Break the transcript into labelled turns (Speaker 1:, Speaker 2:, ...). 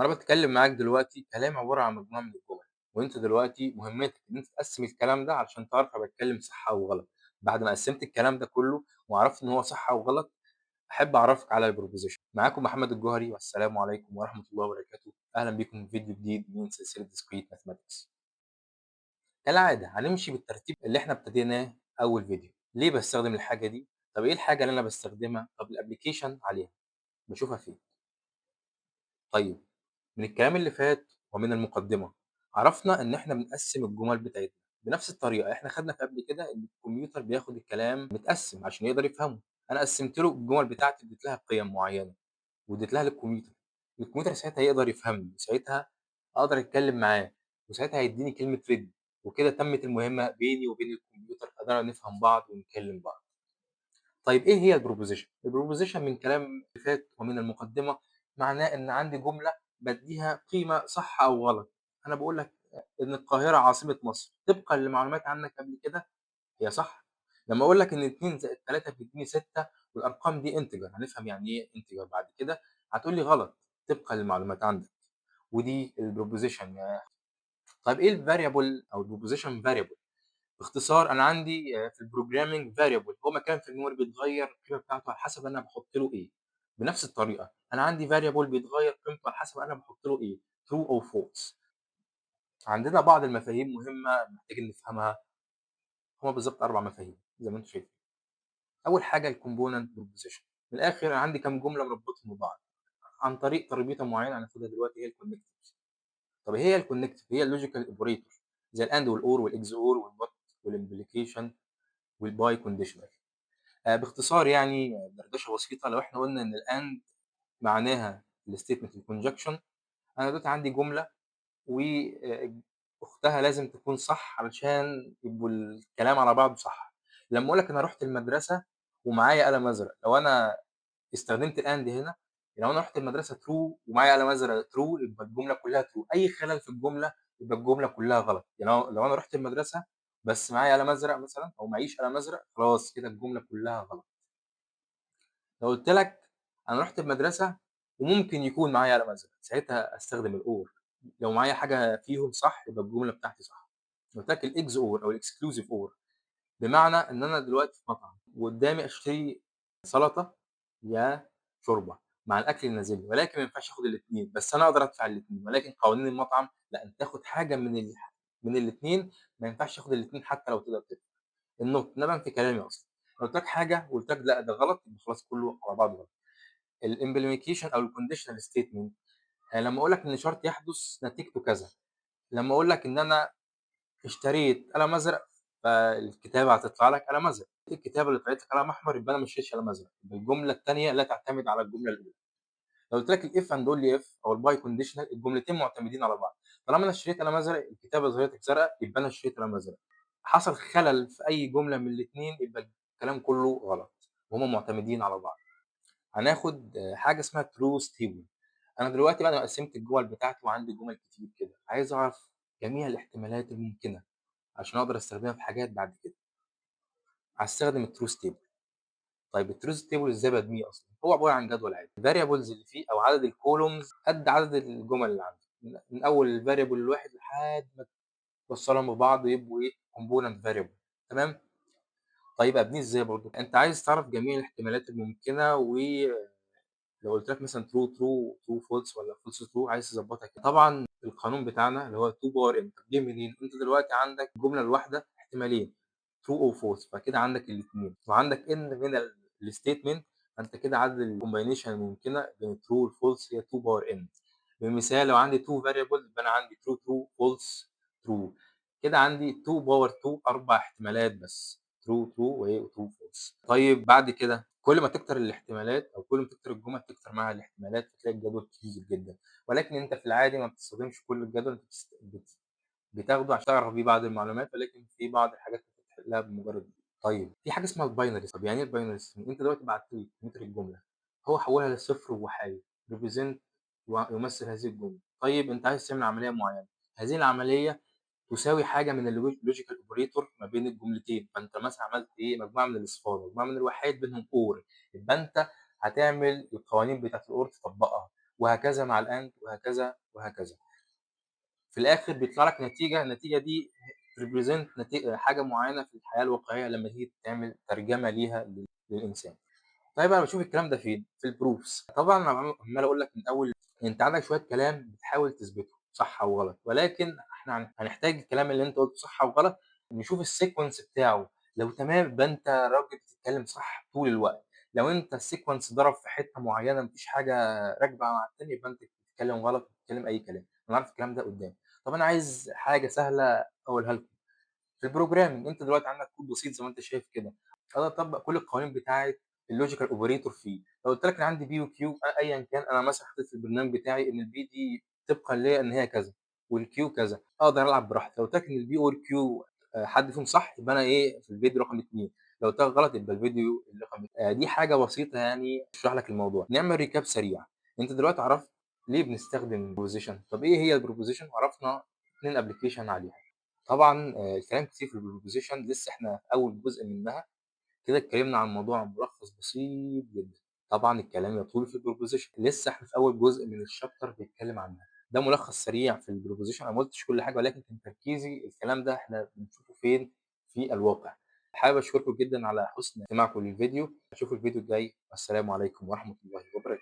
Speaker 1: وأنا باتكلم معاك دلوقتي كلام عبارة عن مجموعة من الجمل، وأنت دلوقتي مهمتك إن أنت تقسم الكلام ده علشان تعرف أنا باتكلم صح أو غلط. بعد ما قسمت الكلام ده كله وعرفت إن هو صح أو غلط، أحب أعرفك على ال proposition. معاكم محمد الجوهري، والسلام عليكم ورحمة الله وبركاته. أهلا بكم في فيديو جديد من سلسلة Discrete Mathematics. كالعادة هنمشي بالترتيب اللي احنا ابتديناه أول فيديو. ليه بستخدم الحاجة دي؟ طب إيه الحاجة اللي أنا بستخدمها؟ طب ال application عليها بشوفها فين؟ طيب من الكلام اللي فات ومن المقدمة عرفنا إن إحنا بنقسم الجمل بتاعتنا بنفس الطريقة. إحنا خدنا في قبل كده إن الكمبيوتر بياخد الكلام متقسم عشان يقدر يفهمه. أنا قسمت له الجمل بتاعتي، اديت لها قيم معينة واديت لها للكمبيوتر، الكمبيوتر ساعتها يقدر يفهمني، وساعتها أقدر أتكلم معاه، وساعتها هيديني كلمة ready، وكده تمت المهمة بيني وبين الكمبيوتر، قدرنا نفهم بعض ونكلم بعض. طيب إيه هي ال proposition؟ ال proposition من كلام اللي فات ومن المقدمة معناه إن عندي جملة بديها قيمة صح أو غلط. أنا بقول لك إن القاهرة عاصمة مصر، طبقاً لمعلومات عنك قبل كده هي صح. لما أقول لك إن 2 زائد 3 بيديني 6 والأرقام دي integer، هنفهم يعني إيه integer بعد كده، هتقول لي غلط طبقاً للمعلومات عندك، ودي ال proposition. طيب إيه ال variable أو ال proposition variable؟ باختصار أنا عندي في ال programming variable هو مكان في ال memory بيتغير القيمة بتاعته على حسب أنا بحط له إيه. بنفس الطريقة أنا عندي variable بيتغير قيمته على حسب أنا بحط له إيه، true أو false. عندنا بعض المفاهيم مهمة محتاجين نفهمها، هما بالظبط 4 مفاهيم زي ما انتم شايفين. أول حاجة ال component proposition. من الآخر أنا عندي كام جملة مربطهم ببعض عن طريق تربيطة معينة هناخدها دلوقتي، هي ال connective. طب هي ال connective هي ال logical operator زي الاند والاور والاكس اور والبوت والامبليكيشن والباي كونديشنال. باختصار دردشة بسيطة، لو احنا قلنا ان ال and معناها ال statement ال conjunction، انا دلوقتي عندي جملة واختها لازم تكون صح علشان يبقوا الكلام على بعضه صح. لما اقول لك انا رحت المدرسة ومعايا قلم ازرق، لو انا استخدمت ال and هنا، لو انا رحت المدرسة true ومعايا قلم ازرق true، يبقى الجملة كلها true. اي خلل في الجملة يبقى الجملة كلها غلط. يعني لو انا رحت المدرسة بس معايا قلم ازرق مثلا او معيش قلم ازرق، خلاص كده الجملة كلها غلط. لو قلت لك انا رحت المدرسة وممكن يكون معايا قلم ازرق، ساعتها استخدم ال or. لو معايا حاجة فيهم صح يبقى الجملة بتاعتي صح. قلت لك ال XOR او ال exclusive or، بمعنى ان انا دلوقتي في مطعم وقدامي اشتري سلطة يا شوربة مع الاكل اللي نازل لي، ولكن ما ينفعش اخد الاثنين، بس انا اقدر ادفع الاثنين، ولكن قوانين المطعم لا، انت تاخد حاجة من الاثنين، ما ينفعش تاخد الاثنين حتى لو تقدر تدفع. ال not نبع في كلامي اصلا، لو قلت لك حاجة وقلت لك لا ده غلط، يبقى خلاص كله على بعضه غلط. ال implication او ال conditional statement، لما اقول لك ان شرط يحدث نتيجته كذا، لما اقول لك ان انا اشتريت قلم ازرق فالكتابه هتطلع لك قلم ازرق، الكتابة اللي طلعت لك قلم احمر يبقى انا ما اشتريتش قلم ازرق، يبقى الجملة الثانية لا تعتمد على الجملة الاولى. لو قلت لك ال if and only if او ال biconditional، الجملتين معتمدين على بعض. طالما انا اشتريت قلم ازرق الكتابة ظهرت لك زرقاء يبقى انا اشتريت قلم ازرق. حصل خلل في اي جملة من الاثنين يبقى الكلام كله غلط، وهما معتمدين على بعض. هناخد حاجة اسمها truth table. انا دلوقتي بعد ما قسمت الجمل بتاعتي وعندي جمل كتير كده، عايز اعرف جميع الاحتمالات الممكنة عشان اقدر استخدمها في حاجات بعد كده. هستخدم ال truth table. طيب ال truth table ازاي ببنيه اصلا؟ هو عبارة عن جدول عادي، ال variables اللي فيه او عدد ال columns قد عدد الجمل اللي عندي، من اول ال variable الواحد لحد ما توصلهم ببعض يبقوا ايه؟ component variable. تمام؟ طيب ابنيه ازاي برضه؟ انت عايز تعرف جميع الاحتمالات الممكنة، ولو قلت لك مثلا true true true false ولا false true، عايز تظبطها كده. طبعا القانون بتاعنا اللي هو 2 power n، طب جه منين؟ انت دلوقتي عندك الجملة الواحدة احتمالين true او false، فكده عندك الاثنين، وعندك n من ال statement، فانت كده عدد ال combination الممكنة بين true وال false هي 2 power n. بمثال لو عندي 2 variable يبقى انا عندي true true false true، كده عندي 2 power 2 اربع احتمالات بس، true true وايه true false. طيب بعد كده كل ما تكتر الاحتمالات او كل ما تكتر الجمل تكتر معاها الاحتمالات، فتلاقي الجدول كبير جدا. ولكن انت في العادي ما بتستخدمش كل الجدول، انت بتاخده عشان تعرف بيه بعض المعلومات، ولكن في بعض الحاجات بتحلها بمجرد. طيب في حاجة اسمها ال binary. طب يعني ايه ال binary؟ انت دلوقتي بعت لي كمبيوتر الجملة، هو حولها لصفر وحايد represent يمثل هذه الجملة. طيب انت عايز تعمل عملية معينة، هذه العملية تساوي حاجة من ال logical operator ما بين الجملتين، فانت مثلا عملت ايه؟ مجموعة من الاصفار مجموعة من الوحايد بينهم or، يبقى انت هتعمل القوانين بتاعت ال or تطبقها، وهكذا مع ال and وهكذا وهكذا. في الآخر بيطلع لك نتيجة، النتيجة دي represent حاجة معينة في الحياة الواقعية لما تيجي تعمل ترجمة ليها للإنسان. طيب أنا باشوف الكلام ده فين؟ في ال proofs. طبعًا أنا عمّال أقول لك من أول، أنت عندك شوية كلام بتحاول تثبته صح أو غلط، ولكن إحنا هنحتاج الكلام اللي أنت قُلته صح أو غلط نشوف ال sequence بتاعه، لو تمام يبقى أنت راجل بتتكلم صح طول الوقت، لو أنت ال sequence ضرب في حتة معينة ما فيش حاجة راكبة مع التانية يبقى أنت بتتكلم غلط، بتتكلم أي كلام، هنعرف الكلام ده قدّام. طب أنا عايز حاجة سهلة أقولها لكم، في ال programming أنت دلوقتي عندك كود بسيط زي ما أنت شايف كده، أقدر أطبّق كل القوانين بتاعة ال logical operator فيه، لو قُلت لك أنا عندي P وQ أيًا كان، أنا مثلًا حطيت في البرنامج بتاعي إن الP دي طبقًا ليّا إن هي كذا والQ كذا، أقدر ألعب براحتي، لو قُلت لك إن الP والQ حد فيهم صح يبقى أنا إيه في الفيديو رقم 2، لو قُلت لك غلط يبقى الفيديو رقم دي حاجة بسيطة يعني تشرح لك الموضوع. نعمل recap سريع، أنت دلوقتي عرفت ليه بنستخدم proposition، طب إيه هي ال proposition، وعرفنا 2 application عليها. طبعًا الكلام كتير في ال proposition، لسه إحنا في أول جزء منها، كده اتكلمنا عن الموضوع ملخص بسيط جدًا. طبعًا الكلام يطول في ال proposition، لسه إحنا في أول جزء من ال chapter بيتكلم عنها. ده ملخص سريع في ال proposition، أنا ما قُلتش كل حاجة ولكن كان تركيزي الكلام ده إحنا بنشوفه فين في الواقع. حابب أشكركم جدًا على حسن استماعكم للفيديو، أشوفكم الفيديو الجاي، والسلام عليكم ورحمة الله وبركاته.